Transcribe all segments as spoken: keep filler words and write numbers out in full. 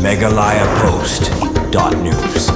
Meghalaya Post dot news.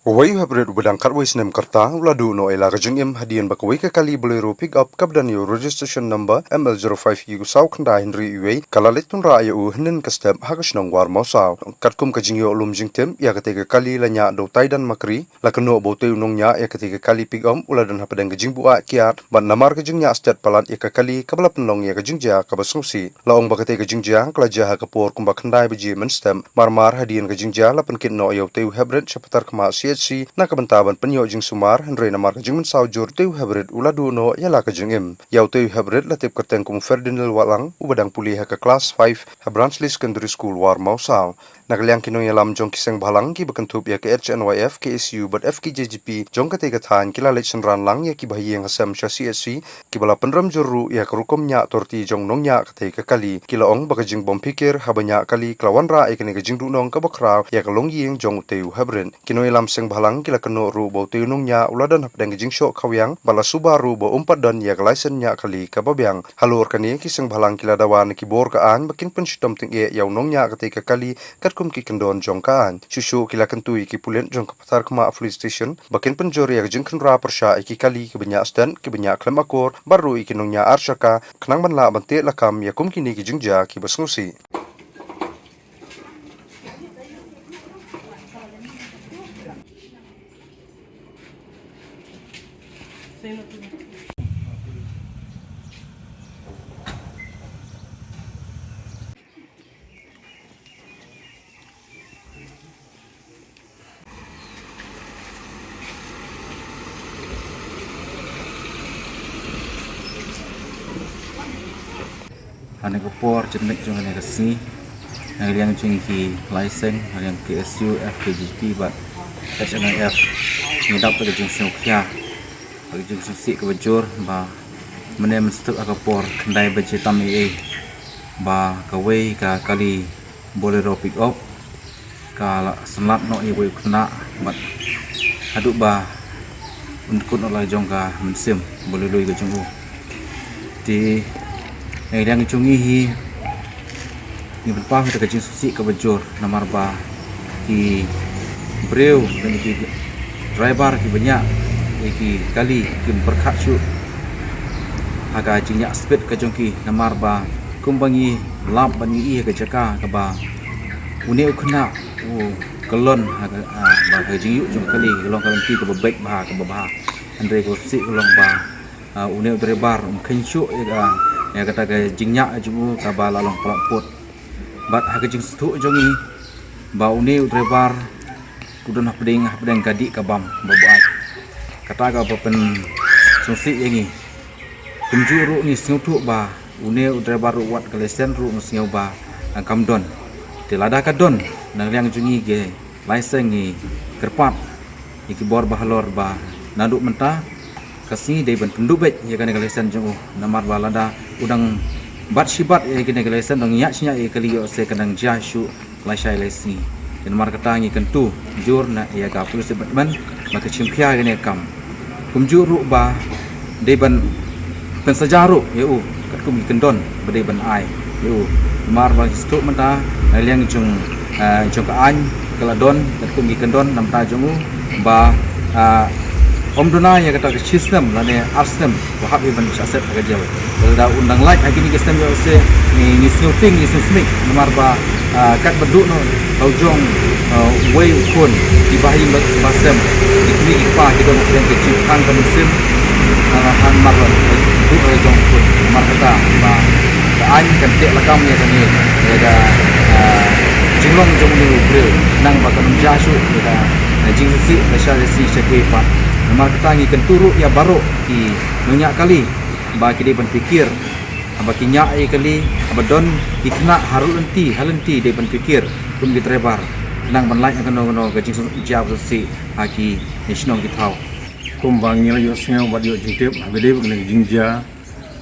Uwei u heprit uba dang khatwei snem ka rta u la duh noh ïa la ka jingim hadien ba kawei ka kali Bolero pickup kaba don ïa u registration number M L zero five U saw khyndai hynriew uwei ka la leit tynrah ïa u hynnin ka step ha ka shnong Warmawsaw. Katkum ka jingïoh lum jingtip ïa katei ka kali la ñiah da u Taidan Makri, la kynnoh ba utei u nongñiah ïa katei ka kali pickup u la don hapdeng ka jingbuaid kiad bad namar ka jingñiah stet palat ïa ka kali kaba la pynlong ïa ka jingjia kaba sngewsih. La ong ba katei ka jingjia ka la jia ha ka por kumba khyndai baje mynstep. Marmar hadien ka jingjia la pynkit noh ïa utei u heprit sha Patharkhmah C H C na ka bynta ban pynïoh jingsumar, hynrei namar ka jingmynsaw jur utei u heprit u la duh noh ïa la ka jingim. Ïa utei u heprit la tip kyrteng kum u Ferdinand Watlang uba dang pule ha ka klas five ha Branch Lea Secondary School Warmawsaw. Na ka liang ki nongïalam jong ki seng bhalang kiba kynthup ïa ka H N Y F, K S U bad F K J G P jong katei ka thaiñ ki la leit synran lang ïa ki bahaïing hasem sha C H C kiba la pynrem jur ruh ïa ka rukom ñiah torti jong u nongñiah katei ka kali. Ki la ong ba ka jingbym phikir haba ñiah kali ka la wanrah ïa kane ka jingduhnong kaba khraw ïa ka longïing jong utei u heprit. Ki nongïalam seng bhalang ki la kynnoh ruh ba utei u nongñiah u la don hapdeng ka jingshoh khawiang bad la suba ruh ba um pat don ïa ka laisen ñiah kali kaba biang. Halor kane ki seng bhalang ki la dawa na ki bor ka aiñ ba kin pynshitom tyngeh ïa u nongñiah katei ka kali katkum ki kyndon jong ka aiñ. Shuh shuh ki la kyntu ïa ki pulit jong ka Patharkhmah Police Station ba kin pynjur ïa ka jingkhynra pyrshah ïa ki kali kiba ñiah stet, kiba ñiah khlem akor bad ruh ïa ki nongñiah ar shaka, khnang ban lah ban teh lakam ïa kum kine ki jingjia kiba sngewsih. Ha kane ka por jingmut jong kane ka sngi, na ka liang jong ki lai seng, na ka liang K S U, F K J P bad H N I F, ngi dap da ka jingsngewkhia, da ka jingsngewsih kaba jur ba mynne mynstep ha ka por khyndai baje tam eiei ba kawei ka kali Bolero pickup ka la synlap noh ïa uwei u khynnah bad haduh ba un kut noh la jong ka mynsiem ba lui lui ka jong u. Te na ka liang jong ngi hi ngi pynpaw ïa ka jingsngewsih kaba jur namar ba ki briew lane ki driver kiba ñiah ïa ki kali kim pyrkhat shuh ha ka jingñiah speed ka jong ki, namar ba kumba ngi lap bad ngi ïohi ha ka jaka kaba une u khynnah u kyllon ha ka, ah, ba ka jingïuh jong ka kali ka long ka lynti kaba beit bha, kaba bha. Hynrei kaba sngewsih ka long ba, ah, une u driver um kheiñ shuh ïa ka, ïa kata ka jingñiah jong u kaba la long palat put. Bad ha ka jingsngewthuh jong ngi ba une u driver u don hapdeng, hapdeng ka dih ka bam ba buaid. Kata kaba pynsngewsih ïa ngi. Kumjuh ruh ngi sngewthuh ba une u driver ruh wat ka lesen ruh ngi sngew ba, ah, kam don. Te lada ka don, na ka liang jong ngi ki lai seng ngi kyrpad ïa ki bor ba halor ba naduh mynta ka sngi dei ban pynduh beit ïa kane ka lesen jong u, namar ba lada u dang bat shi bat ïa kane ka lesen, dang ñiah shi ñiah ïa ka kali ïoh se ka dang jia shuh lashai lai sngi. Te namar kata ngi kyntu jur na ïa ka police department ba ka shim khia ïa kane ka kam. Kumjuh ruh ba dei ban pynsaja ruh ïa u katkum ki kyndon ba dei ban ai ïa u. Namar ba ngi sngewthuh mynta na liang jong, ah, jong ka aiñ ka la don katkum ki kyndon na bynta jong u ba, ah, ym duna ïa kata ka shi snem lane ar snem ba hap ïa ban shah set ha ka jel. Lada un dang lait ha kine ki snem ïoh se ngi, ngi sngewtieng, ngi sngewsmit namar ba, ah, kat ba duh noh ha u jong, ah, uwei u khun, ki bahaïing ba, ba sem, ki kmie ki kpa ki don hapdeng ka jingkhang ka mynsiem, ah, ha namar ba duh ha u jong u khun. Namar kata ba ka aiñ kan teh lakam ïa kane, ïa ka, ah, jinglong jong une u briew, khnang ba kan ym jia shuh ïa ka, ah, jingsngewsih lashai lai sngi sha kiwei pat. Namar kata ngi kyntu ruh ïa baroh ki nongñiah kali ba ki dei ban pyrkhat haba ki ñiah ïa kali, haba don ki khynnah ha rud lynti ha lynti dei ban pyrkhat kum ki driver, khnang ban lait na kano kano ka jingsngewsih ha ki shnong ki thaw. Kumba ngi la ïohsngew bad ïoh jingtip, haba dei ba kane ka jingjia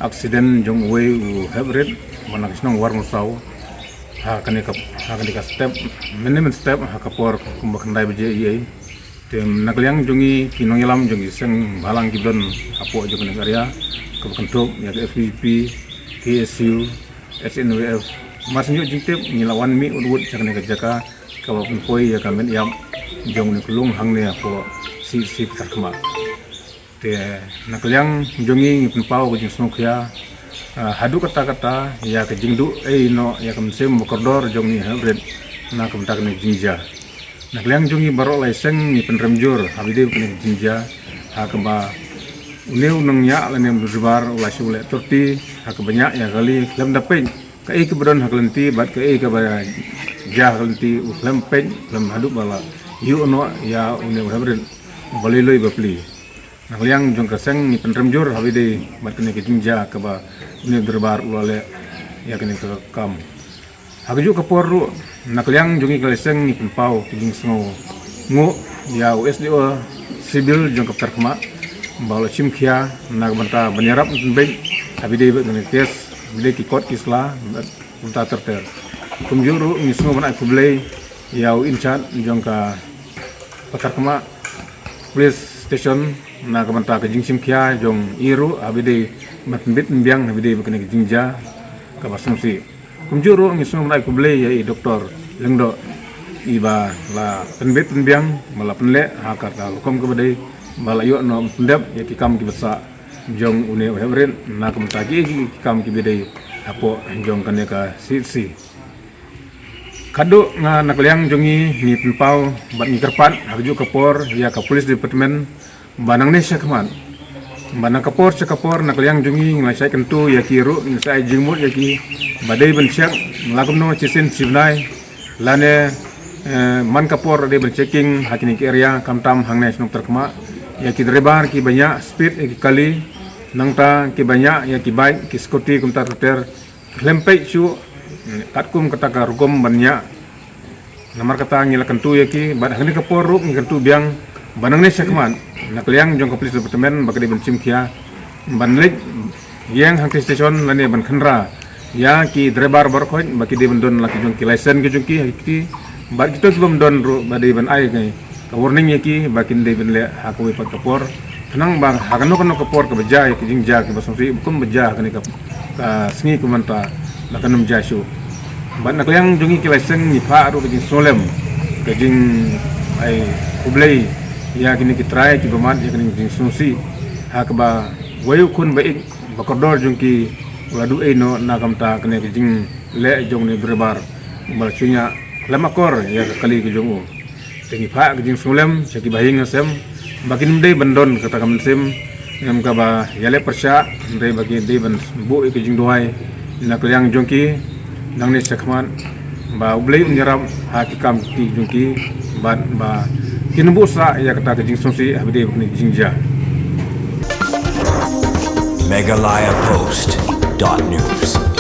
aksiden jong uwei u heprit ba na ka shnong Warmawsaw ha kane ka, ha kane ka step, mynne mynstep ha ka por kumba khyndai baje eiei. Te na ka liang jong ngi ki nongïalam jong ki seng bhalang kiba don hapoh jong kane ka area, kaba kynthup ïa ka F K J P, K S U, H N Y F, Mar shu ïoh jingtip ngi la wan mih ud ud sha kane ka jaka kaba pynpoi ïa ka met ïap jong une u khyllung hangne hapoh C H C Patharkhmah. Te na ka liang jong ngi ngi pynpaw ka jingsngewkhia, ah, haduh katta katta ïa ka jingduh ei noh ïa ka mynsiem ba kordor jong une u heprit na ka bynta kane ka jingjia. Na ka liang jong ngi baroh lai seng ngi pynrem jur ha ba ïadei bad kane ka jingjia, ha kaba une u nongñiah lane u driver u la shu leh thirty ha kaba ñiah ïa ka kali khlem da peit kaei kaba don ha ka lynti bad kaei kaba jia ha ka lynti, u khlem peit khlem haduh ba la ïuh noh ïa une u heprit ba lui lui ba pli. Na ka liang jong ka seng ngi pynrem jur ha ba ïadei bad kane ka jingjia kaba une u driver u la leh ïa kane ka kam. Ha kajuh ka por ruh na ka liang jong ngi ka lai seng ngi pynpaw ka jingsngewnguh ïa u S D O Civil jong ka Patharkhmah ba u la shim khia na ka bynta ban ïarap pynbeit ha ba ïadei bad kane ka case, ha ba ïadei ki kot ki sla bad kumta ter ter. Kumjuh ruh ngi sngew ban ai khublei ïa u in-charge jong ka Patharkhmah Police Station na ka bynta ka jingshim khia jong i ruh ha ba ïadei ban pynbeit pynbiang ha ba ïadei bad kane ka jingjia kaba sngewsih. Kumjuh ruh ngi sngew ban ai khublei ïa i Doktor Lyngdoh, i ba la pynbeit pynbiang ba la pynleh ha kata ka rukom kaba dei ba la ïoh noh pyndep ïa ki kam kiba sah jong une u heprit na ka bynta ki, ki kam kiba dei hapoh jong kane ka C H C. Khadduh nga na ka liang jong ngi ngi pynpaw bad ngi kyrpad ha kajuh ka por ïa ka Police Department ba nangne shakhmat, ba na ka por sha ka por na ka liang jong ngi ngi la shait kyntu ïa ki ruh, ngi sa ai jingmut ïa ki ba dei ban check la kumno shisien shibnai lane, eh, man ka por dei ban checking ha kine ki area, khamtam hangne shnong Patharkhmah, ïa ki driver kiba ñiah speed ïa ki kali, nangta kiba ñiah ïa ki bike ki scooty kumta ter ter, khlem peit shuh katkum kata ka rukom ban ñiah. Namar kata ngi la kyntu ïa ki bad hangne ka por ruh ngi kyntu biang ba nangne shakhmat na ka liang jong ka Police Department ba ka dei ban shim khia ban leit ïeng ha ki station lane ban kynra ïa ki driver baroh khoit ba ki dei ban don la ki jong ki license ki jong ki ha ki kti, bad kito ki bym don ruh ba dei ban ai ka warning ïa ki ba kin dei ban leh ha kawei pat ka por. Khnang ba ha kano kano ka por kaba jia ïa ki jingjia kiba sngewsih, ba kum ba jia ha kane ka, ka sngi kumta ba kan ym jia shuh. Bad na ka liang jong ngi ki lai seng ngi phah ruh ka jingsngewlem, ka jingai khublei ïa kine ki trai kiba mad ïa kane ka jingsngewsih, ha kaba wei u khun ba ïeit ba kordor jong ki u la duh ei noh na ka bynta kane ka jingleh jong une u driver ba la shu ñiah khlem akor ïa ka kali ka jong u. Te ngi phah ka jingsngewlem sha ki bahaïing hasem ba kin ym dei ban don kata ka mynsiem, em, kaba ïaleh pyrshah, hynrei ba ki dei ban buh ïa ka jingduwai na ka liang jong ki nangne shakhmat, ba U Blei un ïarap ha ki kam ki kti jong ki bad ba kin ym buh sah ïa kata ka jingsngewsih ha ba dei bad kane ka jingjia. Meghalaya Post dot news.